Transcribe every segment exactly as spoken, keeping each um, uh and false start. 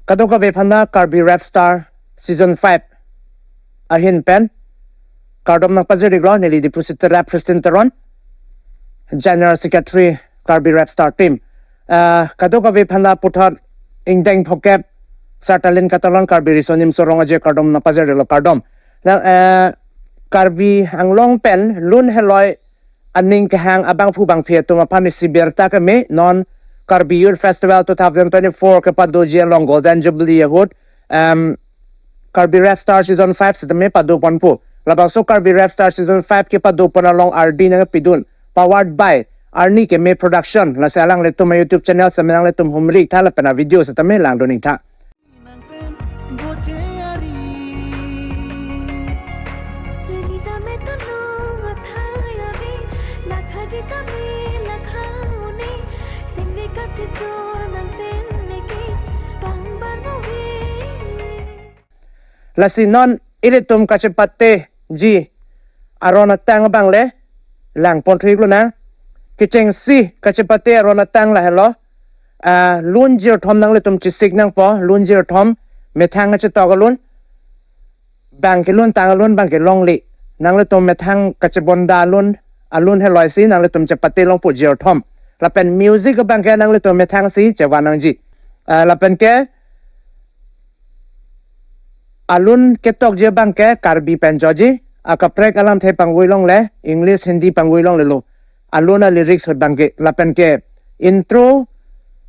Kadokave aphan ta Karbi Rap Star Season five ahin pen kardom nangpajir-iklo, neli Diphu City Rap Christian Teron, General Secretary Karbi Rap Star Team. Ah, kadokave aphan ta puthot ingdeng phokep Satalin Katalon Karbi Riso Nimso Rong Aje kardom nangpajir-iklo, kardom. Na, eh, Karbi Anglong pen lun heloi aning kehang abangphu bangphi atum aphan isi birta keme, non Karbi Youth Festival two thousand twenty-four kepadoji along Golden Jubilee ahut, em, Karbi Rap Star Season five sitame padoponpo. Labangso Karbi Rap Star Season five kepadopon along ardi nangpidun, powered by Arni Keme Production. Lasi alanglitum a-YouTube channel sitame nanglitum humri-iktha lapen a-video sitame langdun-iktha. Lasi non ilitum kachepateji aron atang abang le langpon thik lonang. Kechengsi kachepate aron atang lahelo. Ah, lun jirthom nanglitum chesik nangpo, lun jirthom, methang kachetok alun, bang kelun tang alun, bang kelongle. Nanglitum methang kachebonda alun, alun heloisi nanglitum chepate longpo jirthom. Lapen music abang ke nanglitum methangsi chevan nangji. Ah, lapen ke alun ketokji abang ke Karbi pen choji, akaprek alamthe pangvoi longle, English, Hindi pangvoi longlelo. Alun a-lyrics ahut abang ke, lapen ke intro,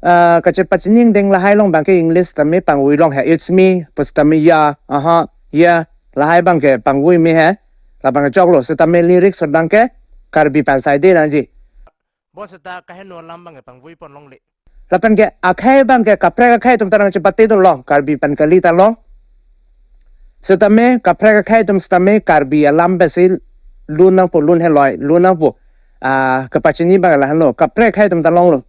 ah, kachepachini ingdeng lahai along abang ke English tame pangvoi long he. It's me, pu sitame ya, aha, ya, lahai abang ke pangvoi me he. Labang choklo, sitame lyrics ahut abang ke Karbi pen saide nangji. Bo seta kaheno alam abang ke pangvoipon longle. Lapen ke akhei abang ke kaprek akhei atum ta nangchepatedunlo, Karbi pen kali ta long. Sitame kaprek akhei atum sitame Karbi alam pensi lun nangpo, lun heloi lun nangpo. Ah, kepachini abang lahenlo, kaprek akhei atum ta longlo.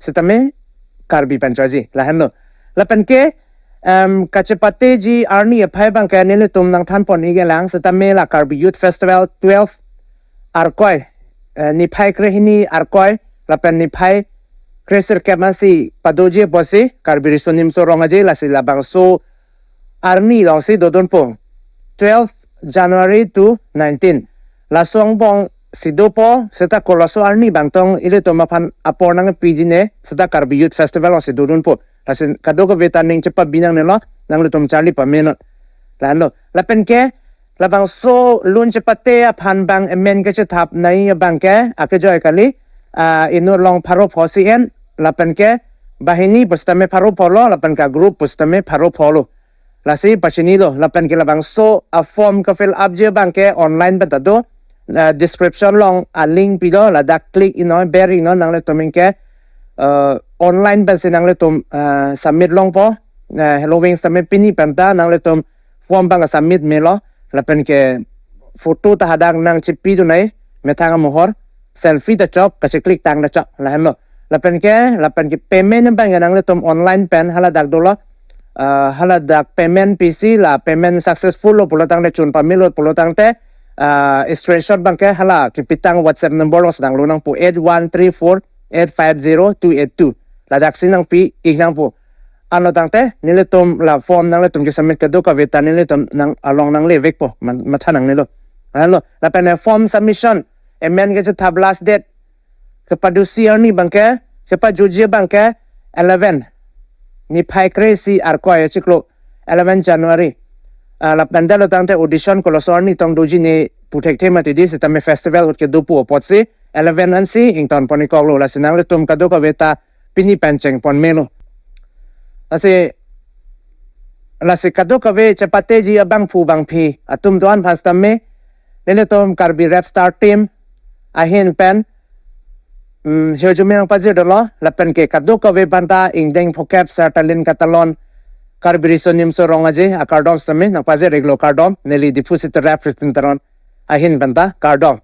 Sitame Karbi pen choji lahenlo. Lapen ke, em, kachepateji arni aphai abang ke nelitum nangthanpon-ik-elang, sitame la Karbi Youth Festival twelve Arkoi, eh, niphai krehini Arkoi, lapen niphai kresirkep ansi padoji apotsi Karbi Riso Nimso Rong Aje, lasi labangso arni alongsi dodunpo, twelve January to nineteen. Laso angbong si dopo, seta kolaso arni abang tong ilitum aphan apor nangpiji ne, seta Karbi Youth Festival alongsi dodunpo. Lasi kadokave ta ning chepabi nangnelo, nanglitum charli pamenon. Lahenlo. Lapen ke, labangso lun chepate aphan abang amen kachethap nangji abang ke, akejoi kali, ah, inut along pharo pho si en, lapen ke, banghini pu sitame pharo pholo, lapen ke group pu sitame pharo pholo. Lasi pachinilo, lapen ke labangso a-form ka-fill upji abang ke online pen ta do, ah, description along a-link pido, ladak click-iknon, ber-iknon, nanglitum anke, ah, online pensi nanglitum, ah, submit longpo, ah, helo wings tame pini pen ta nanglitum form abang submit melo, lapen ke photo ta hadak nangchepidun nai, methang amohor, selfie ta chok, kache-click tang ta chok, lahenlo. Lapen ke, lapen ke payment abang ke nanglitum online pen haladak dolo, ah, haladak payment pisi la payment successful lo pulo tangte, chun pamelo pulo tangte, ah, screenshot abang ke hala kepitang WhatsApp number alongsi dang lonangpo, eight one three four eight five zero two eight two. Ladaksi nangpi-ik nangpo. Anlo tangte, nelitum la form nanglitum ke-submit kadokave ta nelitum nang along nanglevekpo, ma-, matha nangnelo. Anlo, lapen form submission, amen kachethap last date, kepadosi arni abang ke, kepajuji abang ke, eleven, niphai kre-isi Arkoi achiklo, eleven January. Ah, lapen detlo tangte audition kolaso arni tong doji ne pu thekthe mati di, sitame festival ahut kedo pu apotsi, eleven ansi ingtonpon-ikkoklo, lasi nanglitum kadokave ta pini pen chengpon melo. Lasi, lasi kadokave chepateji abangphu bangphi atum do-an aphan sitame, nelitum Karbi Rap Star Team ahin pen, mm, hirjume nangpajir dolo, lapen ke kadokave aphan ta ingdeng phokep Satalin Katalon Karbi Riso Nimso Rong Aje akardom sitame nangpajir-iklo, kardom, neli Diphu City Rap Christian Teron ahin pen ta kardom.